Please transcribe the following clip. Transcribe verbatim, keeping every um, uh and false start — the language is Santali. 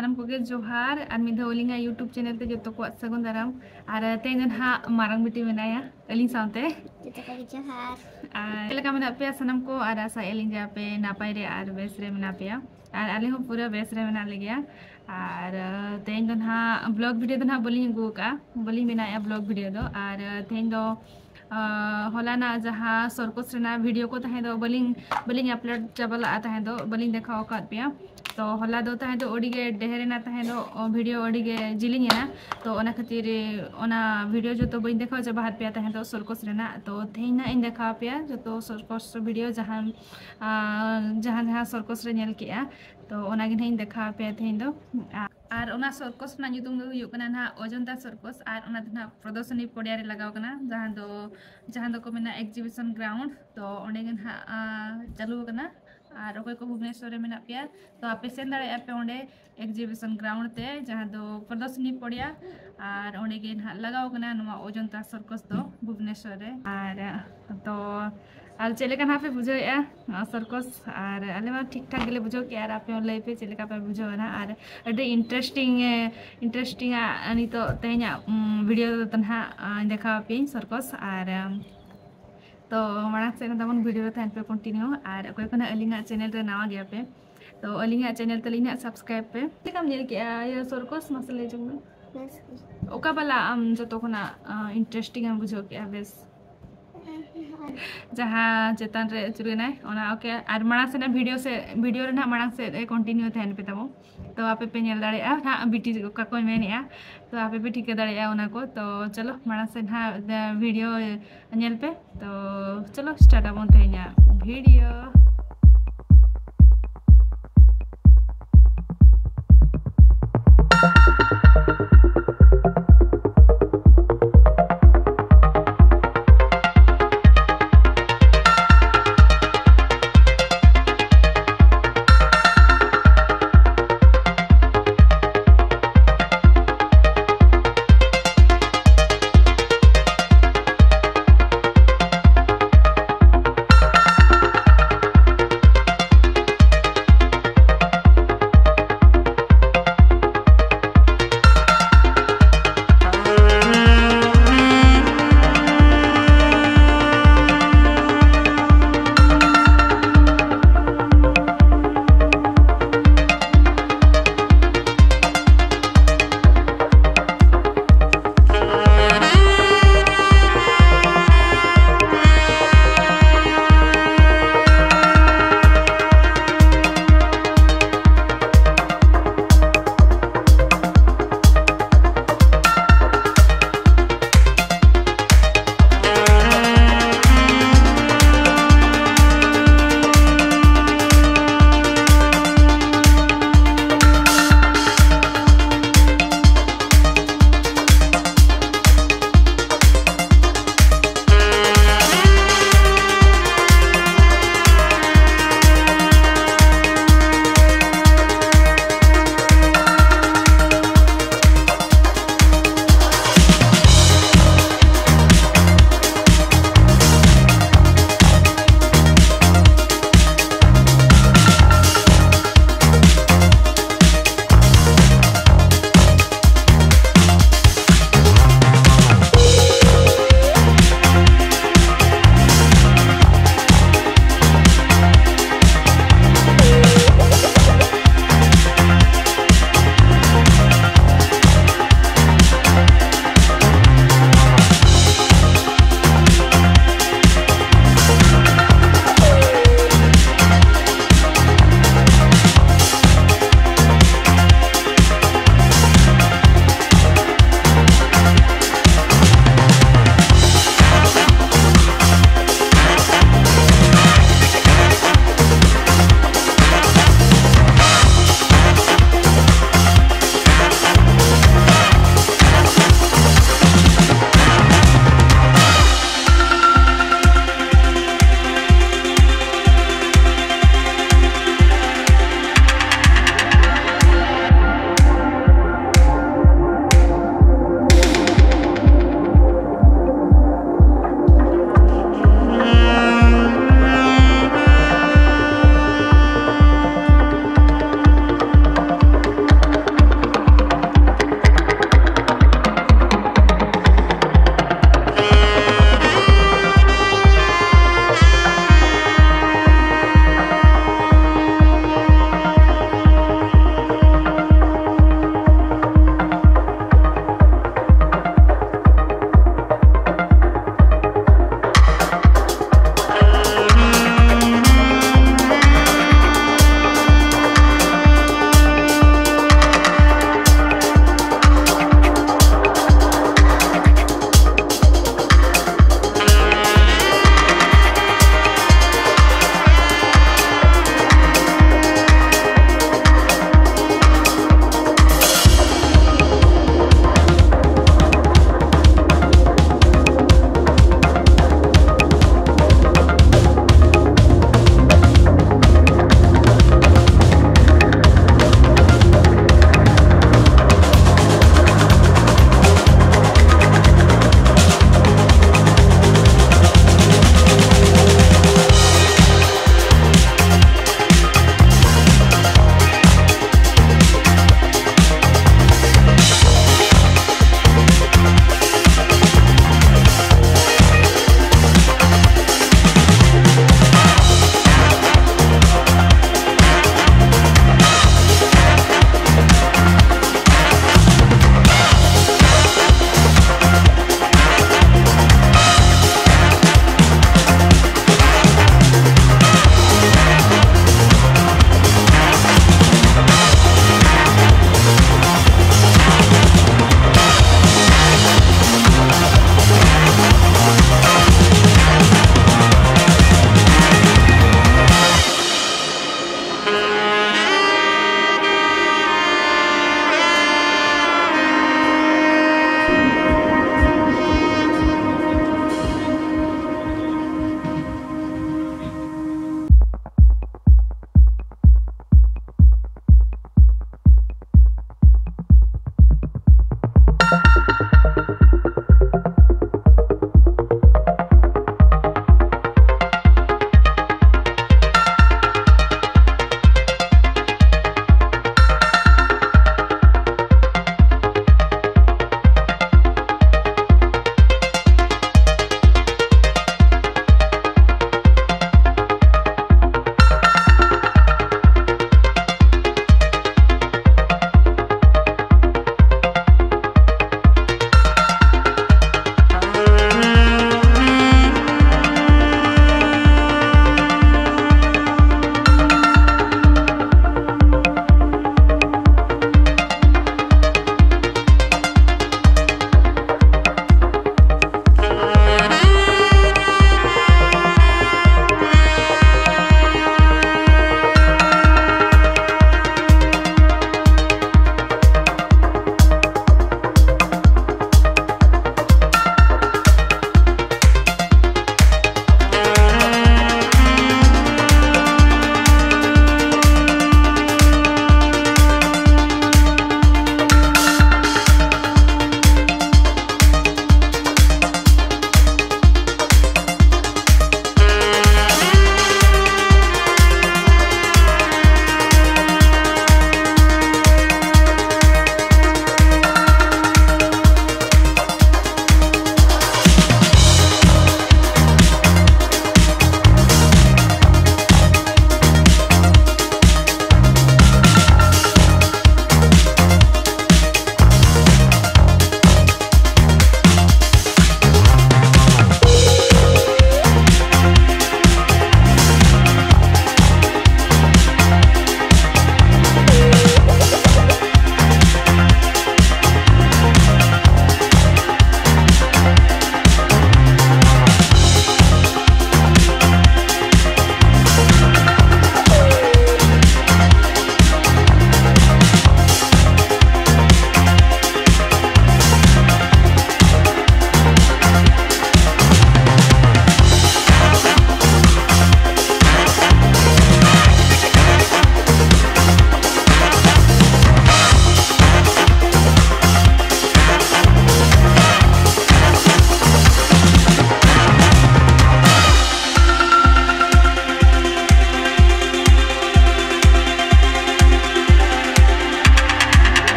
ᱥᱟᱱᱟᱢ ᱠᱚᱜᱮ ᱡᱚᱦᱟᱨ, ᱟᱨ ᱢᱤᱫ ᱫᱷᱟᱣ ᱟᱹᱞᱤᱧᱟᱜ YouTube channel ᱛᱮ ᱡᱚᱛᱚ ᱠᱚᱣᱟᱜ ᱥᱟᱹᱜᱩᱱ ᱫᱟᱨᱟᱢ᱾ ᱟᱨ ᱛᱮᱦᱮᱧ ᱫᱚ ᱱᱟᱦᱟᱜ ᱢᱟᱨᱟᱝ ᱵᱤᱴᱤ ᱢᱮᱱᱟᱭᱟ ᱟᱹᱞᱤᱧ ᱥᱟᱶᱛᱮ᱾ ᱡᱚᱛᱚ ᱠᱚᱜᱮ ᱡᱚᱦᱟᱨ᱾ ᱟᱨ ᱪᱮᱫ ᱞᱮᱠᱟ ᱢᱮᱱᱟᱜ ᱯᱮᱭᱟ ᱥᱟᱱᱟᱢ ᱠᱚ? ᱟᱨ ᱟᱥᱟᱭᱮᱫᱼᱟ ᱞᱤᱧ ᱡᱮ ᱟᱯᱮ ᱱᱟᱯᱟᱭ ᱨᱮ ᱟᱨ ᱵᱮᱥ ᱨᱮ ᱢᱮᱱᱟᱜ ᱯᱮᱭᱟ, ᱟᱨ ᱟᱞᱮ ᱦᱚᱸ ᱯᱩᱨᱟᱹ ᱵᱮᱥ ᱨᱮ ᱢᱮᱱᱟᱜ ᱞᱮᱜᱮᱭᱟ᱾ ᱟᱨ ᱛᱮᱦᱮᱧ ᱫᱚ ᱱᱟᱦᱟᱜ vlog video ᱫᱚ ᱱᱟᱦᱟᱜ ᱵᱟᱹᱞᱤᱧ ᱟᱹᱜᱩ ᱟᱠᱟᱫᱼᱟ, ᱵᱟᱹᱞᱤᱧ ᱵᱮᱱᱟᱣᱮᱫᱼᱟ vlog video ᱫᱚ᱾ ᱟᱨ ᱛᱮᱦᱮᱧ ᱫᱚ ᱦᱚᱞᱟᱱᱟᱜ ᱡᱟᱦᱟᱸ circus ᱨᱮᱱᱟᱜ video ᱠᱚ ᱛᱟᱦᱮᱸ ᱫᱚ ᱵᱟᱹᱞᱤᱧ ᱵᱟᱹᱞᱤᱧ upload ᱪᱟᱵᱟ ᱞᱟᱜᱼᱟ ᱛᱟᱦᱮᱸ ᱫᱚ, ᱵᱟᱹᱞᱤᱧ ᱫᱮᱠᱷᱟᱣ ᱟᱠᱟᱫ ᱯᱮᱭᱟ᱾ ᱛᱚ ᱦᱚᱞᱟ ᱫᱚ ᱛᱟᱦᱮᱸ ᱫᱚ ᱟᱹᱰᱤ ᱜᱮ ᱰᱷᱮᱨ ᱮᱱᱟ ᱛᱟᱦᱮᱸ ᱫᱚ, video ᱟᱹᱰᱤ ᱜᱮ ᱡᱤᱞᱤᱧ ᱮᱱᱟ᱾ ᱛᱚ ᱚᱱᱟ ᱠᱷᱟᱹᱛᱤᱨ ᱚᱱᱟ video ᱡᱚᱛᱚ ᱵᱟᱹᱧ ᱫᱮᱠᱷᱟᱣ ᱪᱟᱵᱟ ᱟᱫ ᱯᱮᱭᱟ ᱛᱟᱦᱮᱸ ᱫᱚ circus ᱨᱮᱱᱟᱜ᱾ ᱛᱚ ᱛᱮᱦᱮᱧ ᱱᱟᱜ ᱤᱧ ᱫᱮᱠᱷᱟᱣ ᱟᱯᱮᱭᱟ ᱡᱚᱛᱚ circus video ᱡᱟᱦᱟᱸ ᱡᱟᱦᱟᱸ ᱡᱟᱦᱟᱸ circus ᱨᱮ ᱧᱮᱞ ᱠᱮᱜᱼᱟ᱾ ᱛᱚ ᱚᱱᱟᱜᱮ ᱱᱟᱜ ᱤᱧ ᱫᱮᱠᱷᱟᱣ ᱟᱯᱮᱭᱟ ᱛᱮᱦᱮᱧ ᱫᱚ᱾ ᱟᱨ ᱚᱱᱟ circus ᱨᱮᱱᱟᱜ ᱧᱩᱛᱩᱢ ᱫᱚ ᱦᱩᱭᱩᱜ ᱠᱟᱱᱟ ᱱᱟᱦᱟᱜ ᱚᱡᱚᱱᱛᱟ circus, ᱟᱨ ᱚᱱᱟ ᱫᱚ ᱱᱟᱦᱟᱜ ᱯᱨᱚᱫᱚᱨᱥᱚᱱᱤ ᱯᱚᱲᱤᱭᱟ ᱨᱮ ᱞᱟᱜᱟᱣ ᱠᱟᱱᱟ, ᱡᱟᱦᱟᱸ ᱫᱚ ᱡᱟᱦᱟᱸ ᱫᱚᱠᱚ ᱢᱮᱱᱟ exhibition ground᱾ ᱛᱚ ᱚᱸᱰᱮ ᱜᱮ ᱱᱟᱦᱟᱜ ᱪᱟᱹᱞᱩ ᱟᱠᱟᱱᱟ᱾ ᱟᱨ ᱚᱠᱚᱭ ᱠᱚ ᱵᱷᱩᱵᱽᱱᱮᱥᱚᱨ ᱨᱮ ᱢᱮᱱᱟᱜ ᱯᱮᱭᱟ, ᱛᱚ ᱟᱯᱮ ᱥᱮᱱ ᱫᱟᱲᱮᱭᱟᱜᱼᱟ ᱯᱮ ᱚᱸᱰᱮ exhibition ground ᱛᱮ, ᱡᱟᱦᱟᱸ ᱫᱚ ᱯᱨᱚᱫᱚᱨᱥᱚᱱᱤ ᱯᱚᱲᱤᱭᱟ᱾ ᱟᱨ ᱚᱸᱰᱮ ᱜᱮ ᱱᱟᱦᱟᱜ ᱞᱟᱜᱟᱣ ᱠᱟᱱᱟ ᱱᱚᱣᱟ ᱚᱡᱚᱱᱛᱟ circus ᱫᱚ ᱵᱷᱩᱵᱽᱱᱮᱥᱚᱨ ᱨᱮ᱾ ᱟᱨ ᱛᱚ ᱟᱨ ᱪᱮᱫ ᱞᱮᱠᱟ ᱱᱟᱦᱟᱜ ᱯᱮ ᱵᱩᱡᱷᱟᱹᱣᱮᱫᱼᱟ ᱱᱚᱣᱟ circus? ᱟᱨ ᱟᱞᱮ ᱢᱟ ᱴᱷᱤᱠ ᱴᱷᱟᱠ ᱜᱮᱞᱮ ᱵᱩᱡᱷᱟᱹᱣ ᱠᱮᱜᱼᱟ, ᱟᱨ ᱟᱯᱮ ᱦᱚᱸ ᱞᱟᱹᱭ ᱯᱮ ᱪᱮᱫ ᱞᱮᱠᱟ ᱯᱮ ᱵᱩᱡᱷᱟᱹᱣᱟ ᱱᱟᱦᱟᱜ᱾ ᱟᱨ ᱟᱹᱰᱤ interesting interesting ᱟᱜ ᱱᱤᱛᱚᱜ ᱛᱮᱦᱮᱧᱟᱜ video ᱫᱚ ᱱᱟᱦᱟᱜ ᱫᱮᱠᱷᱟᱣ ᱟᱯᱮᱭᱟᱹᱧ circus᱾ ᱟᱨ ᱛᱚ ᱢᱟᱲᱟᱝ ᱥᱮᱫ ᱨᱮ ᱛᱟᱵᱚᱱ video ᱨᱮ ᱛᱟᱦᱮᱱ ᱯᱮ continue᱾ ᱟᱨ ᱚᱠᱚᱭ ᱠᱚ ᱱᱟᱦᱟᱜ ᱟᱹᱞᱤᱧᱟᱜ channel ᱨᱮ ᱱᱟᱣᱟ ᱜᱮᱭᱟ ᱯᱮ, ᱛᱚ ᱟᱹᱞᱤᱧᱟᱜ channel ᱛᱟᱹᱞᱤᱧ ᱱᱟᱦᱟᱜ subscribe ᱯᱮ᱾ ᱪᱮᱫ ᱞᱮᱠᱟᱢ ᱧᱮᱞ ᱠᱮᱜᱼᱟ ᱤᱭᱟᱹ circus? ᱢᱟᱥᱮ ᱞᱟᱹᱭ ᱡᱚᱝ ᱢᱮ᱾ ᱵᱮᱥ ᱜᱮ᱾ ᱚᱠᱟ ᱵᱟᱞᱟ ᱟᱢ ᱡᱚᱛᱚ ᱠᱷᱚᱱᱟᱜ interesting ᱮᱢ ᱵᱩᱡᱷᱟᱹᱣ ᱠᱮᱜᱼᱟ ᱵᱮᱥ? ᱡᱟᱦᱟᱸ ᱪᱮᱛᱟᱱ ᱨᱮ ᱟᱹᱪᱩᱨᱮᱱᱟᱭ ᱚᱱᱟ, okay᱾ ᱟᱨ ᱢᱟᱲᱟᱝ ᱥᱮᱫ ᱵᱷᱤᱰᱤᱭᱳ ᱥᱮ ᱵᱷᱤᱰᱤᱭᱳ ᱨᱮ ᱱᱟᱦᱟᱜ ᱢᱟᱲᱟᱝ ᱥᱮᱫ ᱨᱮ continue ᱛᱟᱦᱮᱱ ᱯᱮ ᱛᱟᱵᱚ᱾ ᱛᱚ ᱟᱯᱮ ᱯᱮ ᱧᱮᱞ ᱫᱟᱲᱮᱭᱟᱜᱼᱟ ᱱᱟᱦᱟᱜ ᱵᱤᱴᱤ ᱚᱠᱟ ᱠᱚᱭ ᱢᱮᱱᱮᱜᱼᱟ, ᱛᱚ ᱟᱯᱮ ᱯᱮ ᱴᱷᱤᱠᱟᱹ ᱫᱟᱲᱮᱭᱟᱜᱼᱟ ᱚᱱᱟ ᱠᱚ᱾ ᱛᱚ ᱪᱚᱞᱚ ᱢᱟᱲᱟᱝ ᱥᱮᱫ ᱱᱟᱦᱟᱜ ᱵᱷᱤᱰᱤᱭᱳ ᱧᱮᱞ ᱯᱮ᱾ ᱛᱚ ᱪᱚᱞᱚ start ᱟᱵᱚᱱ ᱛᱮᱦᱮᱧᱟᱜ ᱵᱷᱤᱰᱤᱭᱳ᱾